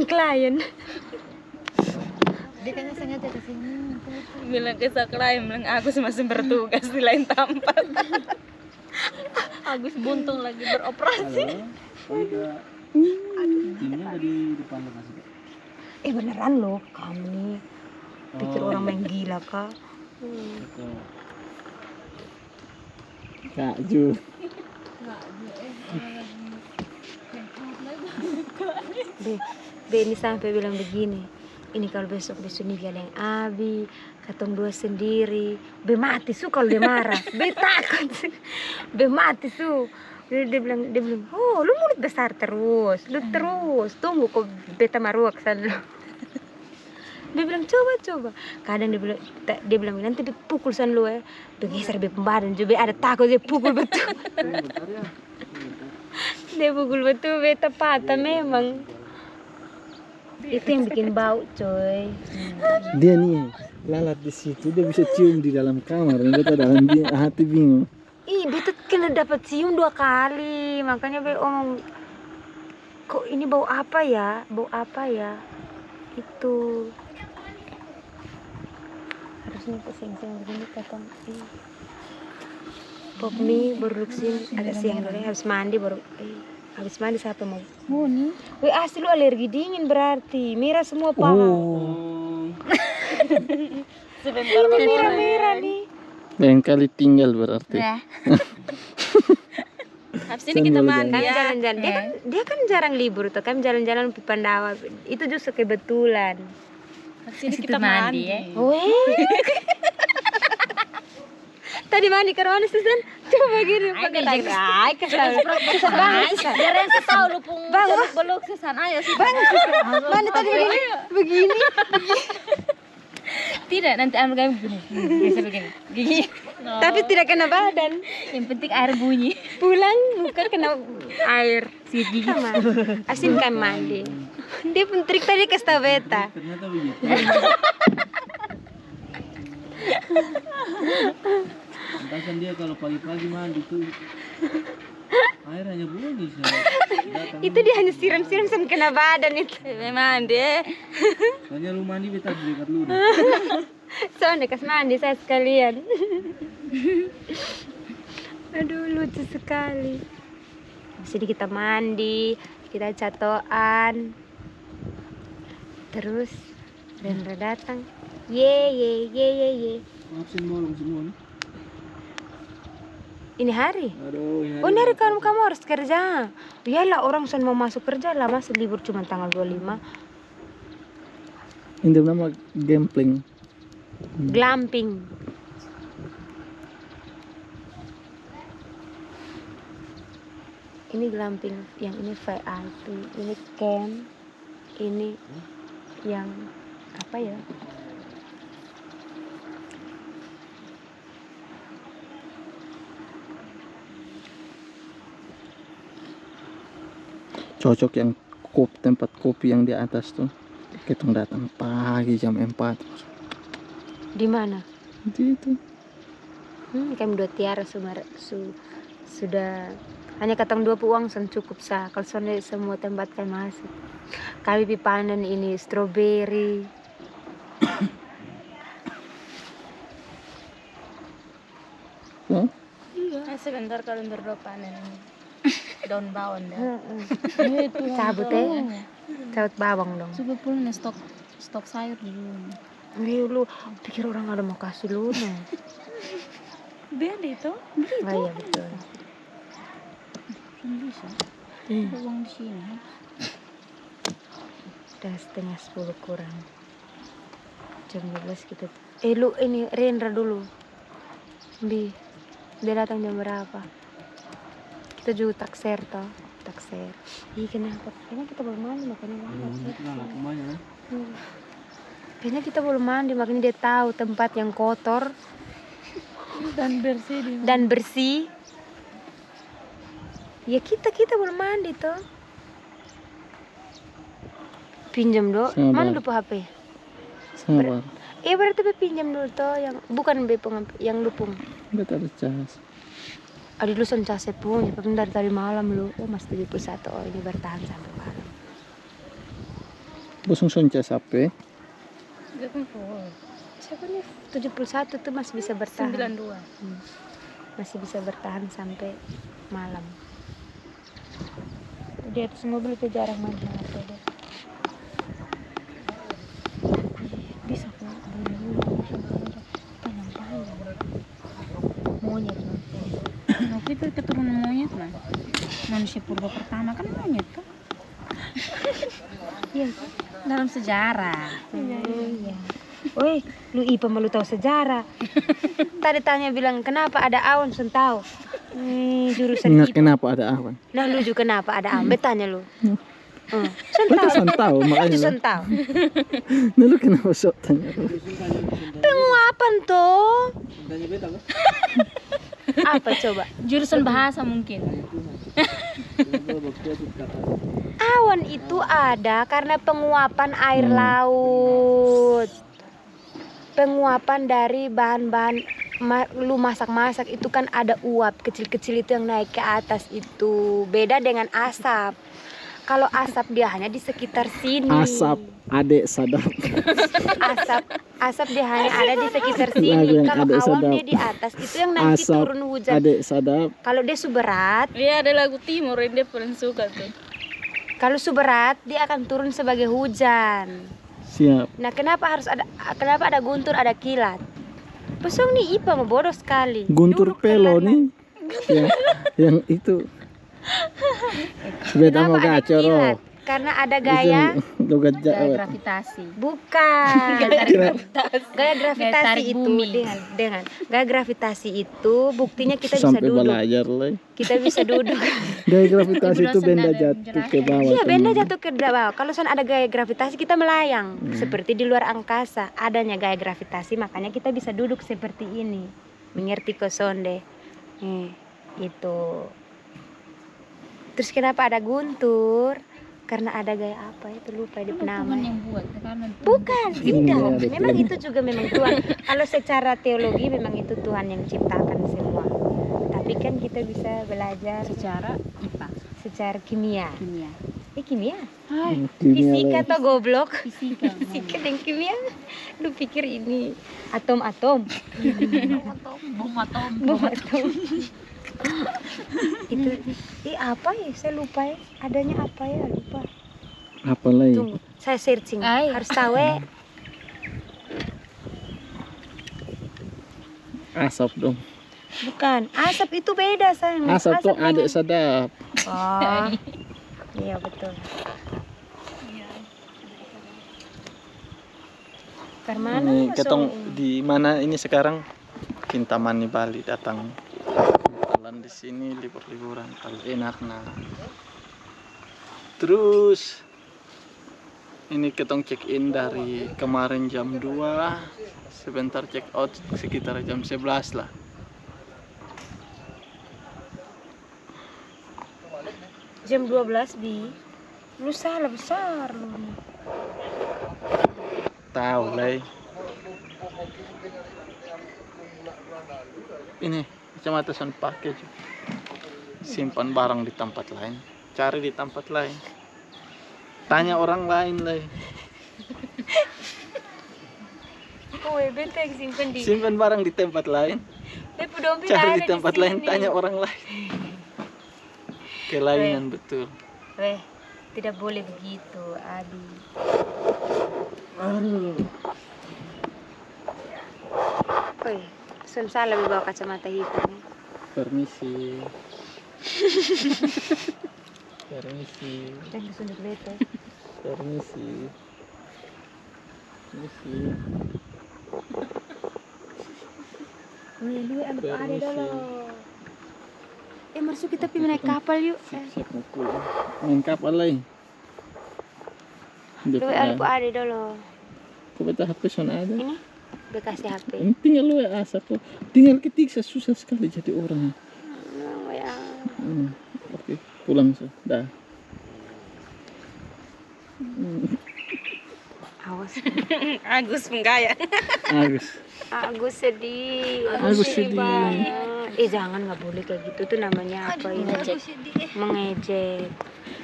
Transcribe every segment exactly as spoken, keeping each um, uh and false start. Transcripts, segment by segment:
Klien. Dia kayaknya sengaja ke sini. Bilang ke sa klien, bilang Agus masih bertugas di lain tempat. Agus Buntung lagi beroperasi. Halo. Oh, iya. Timnya ada di depan lokasi, Kak. Eh, beneran loh, kamu nih. Pikir orang main gila kah? Betul. Kak Ju. Be, be ini sampai bilang begini, ini kalau besok besok ini dia yang abi, katong dua sendiri, be mati su kalau dia marah, be takut su, be mati su. Dia, dia bilang, dia bilang, oh, lu mulut besar terus, lu terus tunggu kok beta maruak sana. Dia bilang, coba, coba. Kadang dia bilang, dia bilang, nanti dia pukul san lu ya. Bergeser dia pembadan juga, ada takut dia pukul betul. Dia pukul betul, beta patah memang. Itu yang bikin bau, coy. Dia nih lalat di situ, dia bisa cium di dalam kamar, beta dalam hati bingung. Ih, beta kena dapat cium dua kali, makanya be omong, kok ini bau apa ya? Bau apa ya? Itu harusnya ke seng-seng begini katong. Ih. Pop mie baru duduk sini, agak siang dulu, habis mandi baru. Ih, habis mandi siapa mau? Moni. Weh, asli lu alergi dingin berarti. Merah semua paha. Oh. Sebentar. Ini merah-merah nih. Lain kali tinggal berarti. Ya. Habis ini kita mandi ya. Jalan-jalan. Dia kan, dia kan jarang libur tuh. Kami jalan-jalan pi Pandawa. Itu justru kebetulan. Habis ini kita mandi ya. Weh. Tadi mandi ke mana, Susan? Coba gini, pakai tangan. Ai, kesal. Bang, biar yang tahu lu pung belok Susan, ayo sih. Bang, mana tadi begini? Begini. Tidak, nanti anu kami begini. Biasa begini. Gigi. Tapi tidak kena badan. Yang penting air bunyi. Pulang muka kena air. Sikat gigi. Sama. Asin kan mandi. Dia pun trik tadi kasih tau beta. Ternyata begitu. Pantasan dia kalau pagi-pagi mandi tuh air hanya bunyi. Itu dia hanya siram-siram sama kena badan itu. Memang dia. Tanya lu mandi beta dekat lu. Soalnya kas mandi saya sekalian. Aduh, lucu sekali. Jadi kita mandi, kita catoan. Terus Rendra datang. Ye, ye, ye, ye, ye. Absen bolong semua nih. Ini hari? Aduh, ini hari. Oh, ini hari kamu, kamu harus kerja. Iyalah, orang son mau masuk kerja lah, masa libur cuma tanggal dua puluh lima. Ini nama gambling. Glamping. Ini glamping, yang ini V I P, ini camp, ini yang apa ya? Cocok yang kop-, tempat kopi yang di atas tuh. Kita datang pagi jam empat. Di mana? Di itu. Hmm, kami dua tiara sumar-, su-, sudah hanya katong dua pu uang son cukup sa. Kalau sonde semua tempat kami masuk. Kami pi panen ini strawberry. Hmm? Iya. Eh, sebentar kalau berdua panen ini. Daun bawang dah. Heeh. Cabut, eh. Cabut bawang dong. Coba pulang nih stok, stok sayur di rumah. Iya, lu pikir orang ada mau kasih lu nih. Beli itu? Beli itu. Oh, iya, betul. Kan bisa. Uang di sini. Udah setengah sepuluh kurang. Jam dua belas kita. Eh, lu ini Rendra dulu. Bi, dia datang jam berapa? Kita juga takser toh, takser. Ih, kenapa? Kayaknya kita belum mandi, makanya lama. Belum, itu lah, makanya. Hmm. Kayaknya kita belum mandi, makanya dia tahu tempat yang kotor dan bersih. Dan bersih. Ya, kita, kita belum mandi toh. Pinjam do. Mana lu pu H P? Sabar. Eh, berarti be pinjam dulu toh, yang bukan be pung, yang lu pung. Beta ada cas. Ada lu son cas e pung, tapi dari tadi malam lu. Oh, masih tujuh puluh satu. Oh, ini bertahan sampai malam. Bosong son cas ape? Siapa nih? Tujuh puluh satu tuh masih bisa bertahan. Sembilan dua. Masih bisa bertahan sampai malam. Di atas mobil itu jarang main H P deh. Bisa kok. Panjang-panjang. Monyet. Waktu itu ketemu monyet lah. Manusia purba pertama kan monyet tuh. Iya. Dalam sejarah. Iya. Oi, lu ipa malu tahu sejarah. Tadi tanya bilang kenapa ada awan, son tahu. Hmm, jurusan Nah, ipa. Kenapa ada awan? Nah, lu juga kenapa ada awan? Betanya lu. Hmm. Son tahu. Son tahu, makanya. Son tahu. Nah, lu kenapa sok tanya? Penguapan tuh. Apa coba? Jurusan bahasa mungkin. Awan itu ada karena penguapan air laut. Penguapan dari bahan-bahan ma- lu masak-masak itu kan ada uap kecil-kecil itu yang naik ke atas itu. Beda dengan asap. Kalau asap dia hanya di sekitar sini. Asap adek sadap. Asap asap dia hanya ada di sekitar sini. Kalau awan dia di atas itu yang nanti turun hujan. Adek sadap. Kalau dia su berat, Iya, ada lagu Timur yang dia paling suka tuh. Kalau su berat dia akan turun sebagai hujan. Siap. Nah, kenapa harus ada kenapa ada guntur, ada kilat? Pesong nih ipa mau bodoh sekali. Guntur Duduk pelo tenang. Nih. Yang, yang itu. Beta mau Kenapa ada gacor. Kilat? Karena ada gaya Logat Gaya gravitasi. Bukan. Gaya tarik Gaya gravitasi tarik itu bumi. Dengan dengan gaya gravitasi itu buktinya kita bisa Sampai duduk. Belajar lagi. Kita bisa duduk. Gaya gravitasi itu benda jatuh ke bawah. Iya, benda jatuh ke bawah. Kalau son ada gaya gravitasi kita melayang seperti di luar angkasa. Adanya gaya gravitasi makanya kita bisa duduk seperti ini. Mengerti ko sonde? Eh, itu. Terus kenapa ada guntur? Karena ada gaya apa itu lupa di Emang nama. Tuhan yang buat karena Bukan, Iya, tidak. betul. Memang itu juga memang Tuhan. Kalau secara teologi memang itu Tuhan yang ciptakan semua. Tapi kan kita bisa belajar secara ipa, secara kimia. Kimia. Eh kimia? Hai. Kimia Fisika lagi. Toh goblok. Fisika. Fisika dan kimia. Lu pikir ini atom-atom? Bom atom. Bom atom. Itu eh apa ya? Saya lupa ya. Adanya apa ya? Lupa. Apa lagi? Tunggu, saya searching. Ai. Harus tahu eh. Asap dong. Bukan, asap itu beda sayang. Asap tuh memang- Adek Sadap. Oh, iya betul. Karmana Ini masuk ketong ini? Di mana ini sekarang? Kintamani Bali datang. Jalan di sini libur-liburan kalau enak nah. Terus ini ketong check in dari kemarin jam dua, sebentar check out sekitar jam sebelas lah. Jam dua belas bi. Lu salah besar lu nih. Tahu lei. Ini kacamata son pake juga. Simpan barang di tempat lain. Cari di tempat lain. Tanya orang lain lei. Kue bete yang simpen di. Simpan barang di tempat lain. Dia pu dompet Cari ada di tempat sini. Lain. Tanya orang lain. Kelainan betul. Weh, tidak boleh begitu, Abi. Aduh. Oi, son salah bawa kacamata hitam. Permisi. Permisi. Jangan disunjuk bete. Permisi. Permisi. Weh, lu anu ada Permisi. Dolo. Eh, masuk kita pi naik kapal yuk. Siap-siap mau pulang. Main kapal lagi. Lu anu ada Dolo. Kok beta H P son ada? Ini bekasi H P. Ini tinggal lu ya asa kok. Tinggal ketik susah sekali jadi orang. Memang ya. Hmm, oke, pulang so. Dah. Hmm, Awas. Agus menggaya. Agus. Agus sedih. Agus sedih. Banget. Eh, jangan, nggak boleh kayak gitu tuh, namanya apa ini? Mengejek.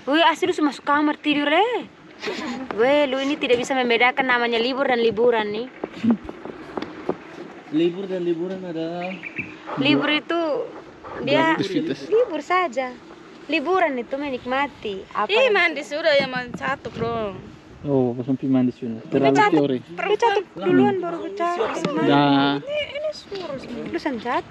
Wih, Asi lu masuk kamar tidur eh. Weh, lu ini tidak bisa membedakan namanya libur dan liburan nih. Libur dan liburan ada. Libur itu dia Aktivitas. Libur saja. Liburan itu menikmati apa Ih, yang mandi sudah ya, mandi satu dong. Oh, pas sampai mandi sudah. Terlalu teori. Dia catat duluan baru bicara. Dah. Lu sang catat.